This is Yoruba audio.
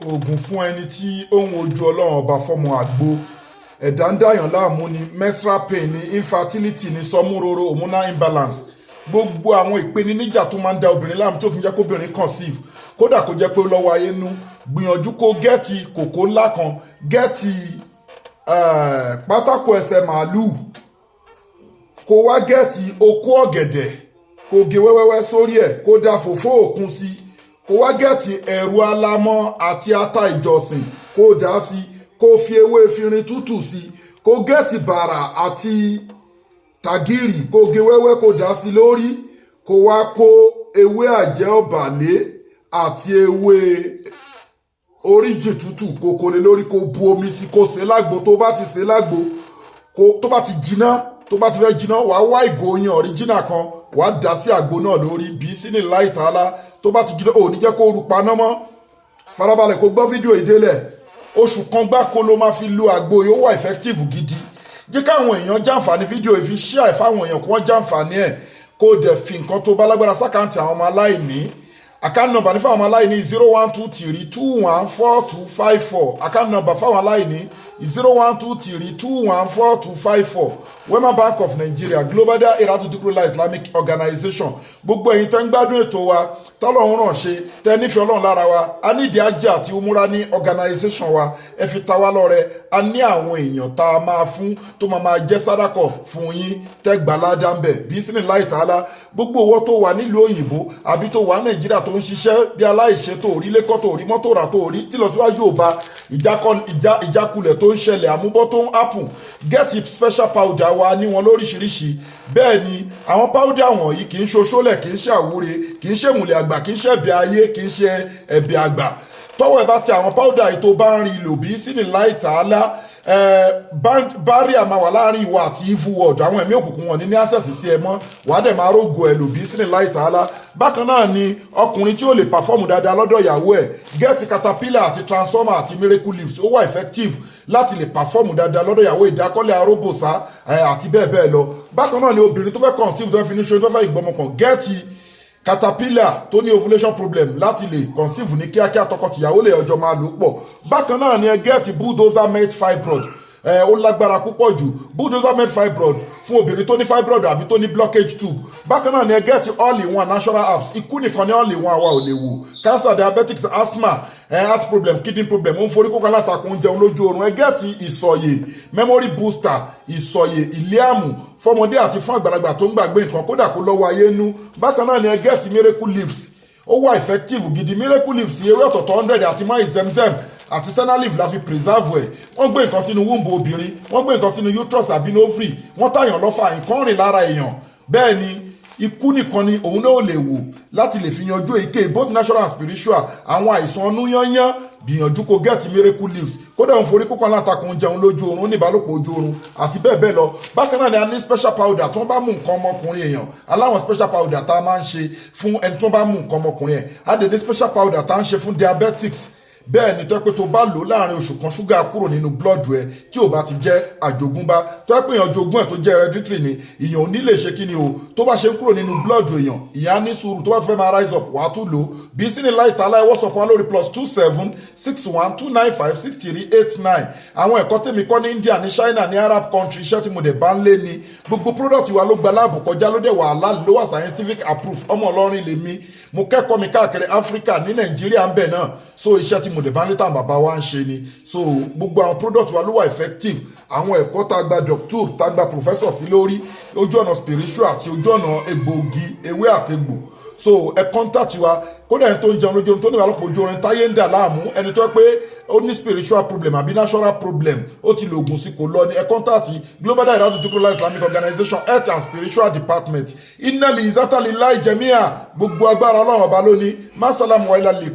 Oògùn fún ẹni tí ó ń wojú Ọlọ́run Ọba fọ́mọ, àgbo ẹ̀dá ń dàyàn láàmú ni, menstrual pain ni, infertility ni, sọmúroro, hormonal imbalance, gbogbo àwọn ìpèníjà tó máa ń da obìnrin láàmú tó kì í jẹ́ kóbìnrin conceive, kódà kó jẹ́ pé ó lọ́wọ́ ayé nú. Gbìyànjú kó get kòkó ńlá kan, get pátákó ẹsẹ̀ màálùú, kó wá get okó ọ̀gẹ̀dẹ̀, kó gé wẹ́wẹ́wẹ́ sórí ẹ̀, kó da fòfó òkun sí, kó wá get ẹ̀rù alamọ́ àti ata ìjọsìn, kó dà á sí, kó fi ewé efinrin tútù sí, kó get bàrà àti tàgìrì, kó gé wẹ́wẹ́, kó dà á sí lórí, kó wá kó ewé àjẹ́ ọ̀bàlẹ́ àti ewé oríjì tútù, kó kó lé lórí, kó bu omi sí, kó sè lágbo. Tó bá ti sè lágbo, kó tó bá ti jiná, tó bá ti fẹ́ jiná, wàá wá ìgò oyin original kan, wàá dà sí àgbo náà lórí bí sínú láì tààlà. Tó bá ti jiná, ò ní jẹ́ kó ru paná mọ́. Farabalẹ̀ kó gbọ́ fídíò ìdélẹ̀. Oṣù kan gbáko ló máa fi lo àgbo yìí. Ó wà effective gidi. Jẹ́ káwọn èèyàn jàǹfààní fídíò yìí, fi share fáwọn èèyàn kó wọ́n jàǹfààní ẹ̀, kó dẹ̀ fi nǹkan tó bá lágbára sí account àwọn ọmọ aláìní. Account number ní fáwọn ọmọ aláìní: 0123214254. Account number fáwọn aláìní: 0123214254, Wema Bank of Nigeria, Global Dahiratu Dhikrlahi Islamic Organization. Gbogbo ẹ̀yin tẹ́ ń gbádùn ètò wa, tọ́lọ́run ràn ṣe, tẹ́ nífẹ̀ẹ́ Ọlọ́run lára wa, a nídìí ajé àti umura ní organization wa. Ẹ fi ta wá lọ́rẹ. A ní àwọn èèyàn tá a máa fún tó máa máa jẹ́ sádàkọ̀ fún yín, tẹ́ gbà ládàá ń bẹ̀ bí sínú láì tààlà. Gbogbo owó tó wà nílùú òyìnbó àbí tó wà Nàìjíríà, tó ń ṣiṣẹ́ bí aláìṣe, tó rí lẹ́kọ́, tó rí mọ́tò rà, tó rí tí lọ síwájú ò bá, ìjákulẹ̀ tó ń ṣẹlẹ̀, àmúbọ́ tó ń happen, get special powder wa ní wọn lóríṣiríṣi. Bẹ́ẹ̀ ni àwọn powder wọ̀nyí kì í ṣoṣólẹ̀, kì í ṣe àwúre, kì í ṣe ìmùlẹ̀ àgbà, kì í ṣe ẹ̀bẹ̀ ayé, kì í ṣe ẹ̀bẹ̀ àgbà. Tọ́wọ́ ẹ bá tẹ àwọn powder yìí, tó bá ń rin lò bí sínú láì tààlà, barrier máa wà láàrin ìwọ àti evil world. Àwọn ẹ̀mí òkùnkùn wọn ní access sí ẹ mọ́. Wàá dẹ̀ máa rógo ẹ̀ lò bí sínú láì tààlà. Bákan náà ni ọkùnrin tí ó lè perform dáadáa lọ́dọ̀ ìyàwó ẹ̀, get caterpillar àti transformer àti miracle leaves. Ó wà effective láti lè perform dáadáa lọ́dọ̀ ìyàwó, ìdákọ́lẹ̀, aróbòsá àti bẹ́ẹ̀ bẹ́ẹ̀ lọ. Bákan náà ni obìnrin tó fẹ́ conceive, tó fẹ́ fi ní ṣoyún, tó fẹ́ ìgbọ́mọkàn, get caterpillar tó ní ovulation problem láti lè conceive ní kíákíá. Tọkọtìyàwó lè ọjọ́ máa lò pọ̀. Bákan náà ni ẹ get bulldozer melt fibroid. Ẹ ó lágbára púpọ̀ jù, bulldozer melt fibroid, fún obìnrin tó ní fibroid àbí tó ní blockage tube. Bákan náà ni ẹ get all in one natural herbs. Ikú nìkan ní all in one àwa ò lè wò. Cancer, diabetics, asthma, heart problem, kidney problem, ó ń forí kókó, alátakùn, jẹun lójú oorun. Ẹ get ìsọ̀yè memory booster, ìsọ̀yè ìlíàmù fọmọdé àti fún àgbàlagbà tó ń gbàgbé nǹkan, kódà kó lọ́wọ́ ayé nú. Bákan náà ni ẹ get miracle leaves. Ó wà effective gidi. Miracle leaves, ewé ọ̀tọ̀tọ̀ 100 àti máì zemzem àti senna leaf la fi preserve ẹ̀. Wọ́n gbé nǹkan sínú womb obìnrin, wọ́n gbé nǹkan sínú uterus àbí ovary, wọ́n tàyàn lọ́fà, nǹkan rìn lára èèyàn. Bẹ́ẹ̀ ni ikú nìkan ni òun náà lè wò láti lè fi yanjú èyíkéyìí, both natural and spiritual, àwọn àìsàn ọnú yányán. Gbìyànjú kó get miracle leaves. Kódà òun forí kókó, alátakùn, jẹun lójú oorun, ní ìbálòpọ̀ ojú oorun àti bẹ́ẹ̀ bẹ́ẹ̀ lọ. Bákan náà ni a ní special powder tó ń bá mú nǹkan ọmọkùnrin èèyàn. Aláwọn special powder tá a máa ń ṣe fún ẹni tó bá mú nǹkan ọmọkùnrin ẹ̀. A dẹ̀ ní special powder tá a ń ṣe fún diabetics. Bẹ́ẹ̀ ni, tó yẹ pé tó bá lò láàrin oṣù kan, ṣúgà kúrò nínú blood rẹ, tí ò bá ti jẹ́ àjogúnbá. Tó yẹ pé èèyàn jogún ẹ̀, tó jẹ́ hereditary ni, èèyàn ò ní lè ṣe kí ni o. Tó bá ṣe ń kúrò nínú blood èèyàn, ìyá ní sùúrù, tó bá tún fẹ́ máa rise up, wàá tún lò ó bí sínú láì tá láì. WhatsApp wa lórí +2761 295 6389. Àwọn ẹ̀kọ́ tèmi kọ́ ní India, ní China, ní Arab country, iṣẹ́ tí mo dẹ̀ bá ń lé ni. Gbogbo product wa ló gba lab kọjá, ló dẹ̀ wà halal, ló wà scientific approved. Ọmọ Ọlọ́rin lèmi, mo kẹ́kọ̀ọ́ mi káàkiri Africa, ní Nàìjíríà ń bẹ̀ náà. So iṣẹ́ tí mo dẹ̀ bá ń lé táwọn bàbá wa ń ṣe ni. So gbogbo àwọn product wa ló wà effective. Àwọn ẹ̀kọ́ tá a gba doctor, tá a gba professor sí lórí ojú ọ̀nà spiritual àti ojú ọ̀nà egbòogi, ewé àtegbò. So ẹ contact wa. Kódà ẹni tó ń jẹun lójú oorun, tó ní ìbálòpọ̀ ojú oorun, táyé ń dà láàmú, ẹni tó yẹ pé ó ní spiritual problem àbí natural problem, ó ti lo oògùn sí, kò lọ ní, ẹ contact Global Dahiratu Dhikrlahi Islamic Organization, Health and Spiritual Department. Innal izzata lillahi jamia. Gbogbo agbára, Ọlọ́run Ọba lónìí. Masalam wa ilà lè.